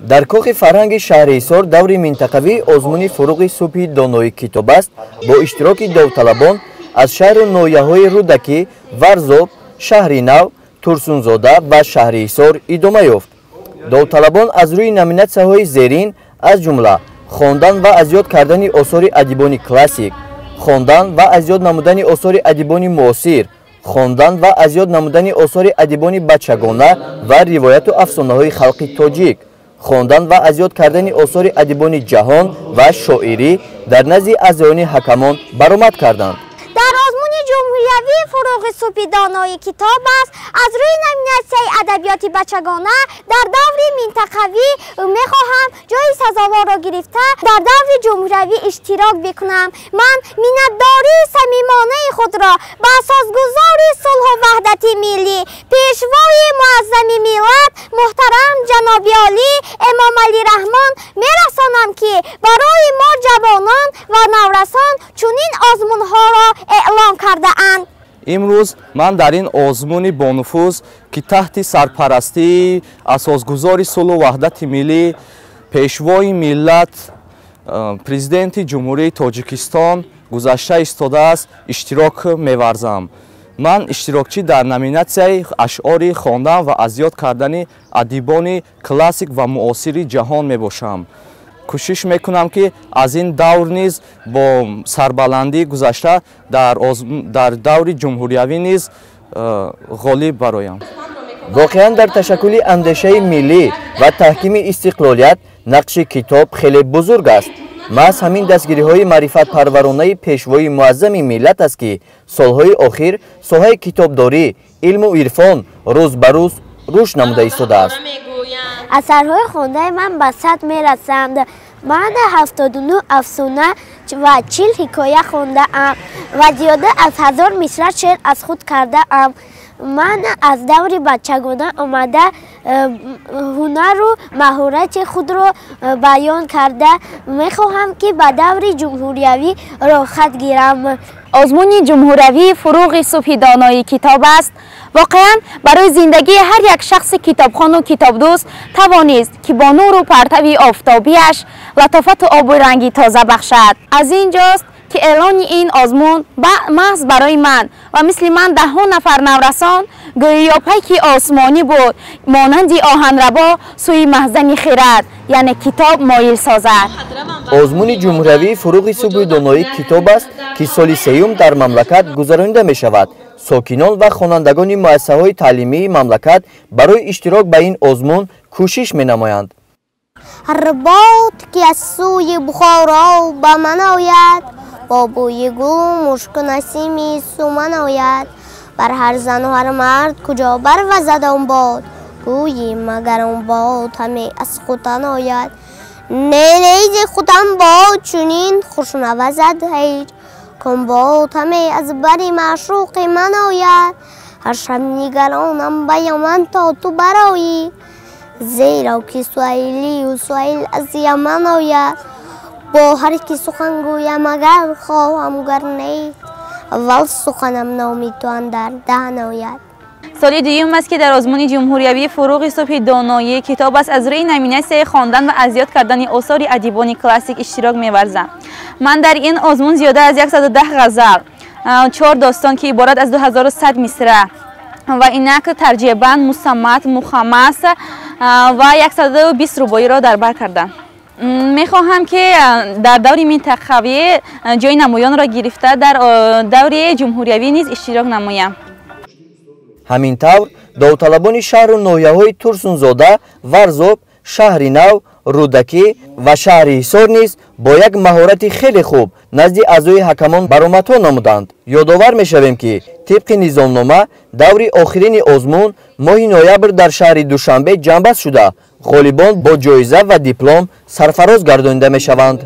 Дар кохи фарҳанги шаҳри Ҳисор даври минтақавии озмуни фуруғи субҳи донои китоб аст бо иштироки довталабон аз шаҳру ноҳияҳои Рӯдакӣ, Варзоб, Шаҳри Нав, Турсунзода ва шаҳри Ҳисор идома ёфт. Довталабон аз рӯи номинатсияҳои зерин, аз ҷумла хондан ва аз ёд кардани осори адибони классик, хондан ва аз ёд намудани осори адибони муосир, хондан ва аз ёд намудани осори адибони бачагона ва ривояту афсонаҳои халқи тоҷик, хондан ва аз ёд кардани осори адибони ҷаҳон ва шоирӣ дар назди аъзоёни ҳакамон баромад карданд. Дар озмуни ҷумҳуриявии фуруғи субҳи донои китоб аст аз рӯи номинатсияи адабиёти бачагона дар даври минтақавӣ мехоҳам ҷои сазоворро гирифта дар даври ҷумҳуриявӣ иштирок бикунам. Ман миннатдории самимонаи худро ба асосгузори сулҳу ваҳдати миллӣ, пешвои муаззами миллат муҳтарам ҷаноби олӣ Эмомалӣ Раҳмон мерасонам, ки барои мо ҷавонон ва наврасон чунин озмунҳоро эълон кардаанд. Имрӯз ман дар ин озмуни бонуфуз, ки таҳти сарпарастии асосгузори сулҳу ваҳдати миллӣ, пешвои миллат, президенти Ҷумҳурии Тоҷикистон гузашта истодааст, иштирок меварзам. Ман иштирокчӣ дар номинатсияи ашъори хондан ва аз ёд кардани адибони классик ва муосири ҷаҳон мебошам. Кӯшиш мекунам, ки аз ин давр низ бо сарбаландӣ гузашта дар даври ҷумҳуриявӣ низ ғолиб бароям. Воқеан, дар ташаккули андешаи миллӣ ва таҳкими истиқлолият нақши китоб хеле бузург аст. Маҳз ҳамин дастгириҳои маърифатпарваронаи пешвои муаззами миллат аст, ки солҳои охир соҳаи китобдорӣ, илму ирфон рӯз ба рӯз рушд намуда истодааст. Асарҳои хондаи ман ба 100 мерасанд. Ман 79 афсона ва 40 ҳикоя хондаам ва зиёда аз 1000 мисра шеър аз худ кардаам. Ман аз даври бачагона омада ҳунару маҳорати худро баён карда мехоҳам, ки ба даври ҷумҳуриявӣ роҳхат гирам. Озмуни ҷумҳуриявии фуруғи субҳи донои китоб аст воқеан барои зиндагии ҳар як шахси китобхону китобдӯст тавонист, ки бо нуру партави офтобиаш латофату обу ранги тоза бахшад. Аз ин ҷост, ки эълони ин озмун маҳз барои ман ва мисли ман даҳҳо нафар наврасон гӯё пайки осмонӣ буд, монанди оҳанрабо сӯи маҳзани хирад, яъне китоб, моил созад. Озмуни ҷумҳуриявии фуруғи субҳи донои китоб аст, ки соли сеюм дар мамлакат гузаронида мешавад. Сокинон ва хонандагони муассисаҳои таълимии мамлакат барои иштирок ба ин озмун кӯшиш менамоянд. Ҳар бод, ки аз сӯи Бухоро ба ман ояд, бо бӯи гулу мушку насими суман ояд. Бар ҳар зану ҳар мард куҷо барвазад он бод, гӯйӣ магар он бод ҳаме аз Хутан ояд. Не, нези Хутан бод чунин хуш навазад ҳеҷ, кун бод ҳаме аз бари маъшуқи ман ояд. Ҳар шаб нигаронам ба Яман то ту бароӣ, зеро ки суҳайлию суҳайл аз Яман ояд. Бо ҳар ки сухан гӯям, агар хоҳам, гар не, аввал суханам номи ту андар даҳан ояд. Соли дуюм аст, ки дар озмуни ҷумҳуриявии фуруғи субҳи доноии китоб аст аз рӯи номинатсияи хондан ва аз ёд кардани осори адибони классик иштирок меварзам. Ман дар ин озмун зиёда аз 110 ғазал, чор достон, ки иборат аз 2100 мисра ва инак тарҷеъбанд, мусаммат, мухаммас ва 120 рубоиро дар бар кардам. Мехоҳам, ки дар даври минтақавӣ ҷои намоёнро гирифта, дар даври ҷумҳуриявӣ низ иштирок намоям. Ҳамин тавр, довталабони шаҳру ноҳияҳои Турсунзода, Варзоб, Шаҳри Нав, Рӯдакӣ ва шаҳри Ҳисор низ бо як маҳорати хеле хуб назди аъзои ҳакамон баромадҳо намуданд. Ёдовар мешавем, ки тибқи низомнома даври охирини озмун моҳи ноябр дар шаҳри Душанбе ҷамъбаст шуда, ғолибон бо ҷоиза ва диплом сарфароз гардонида мешаванд.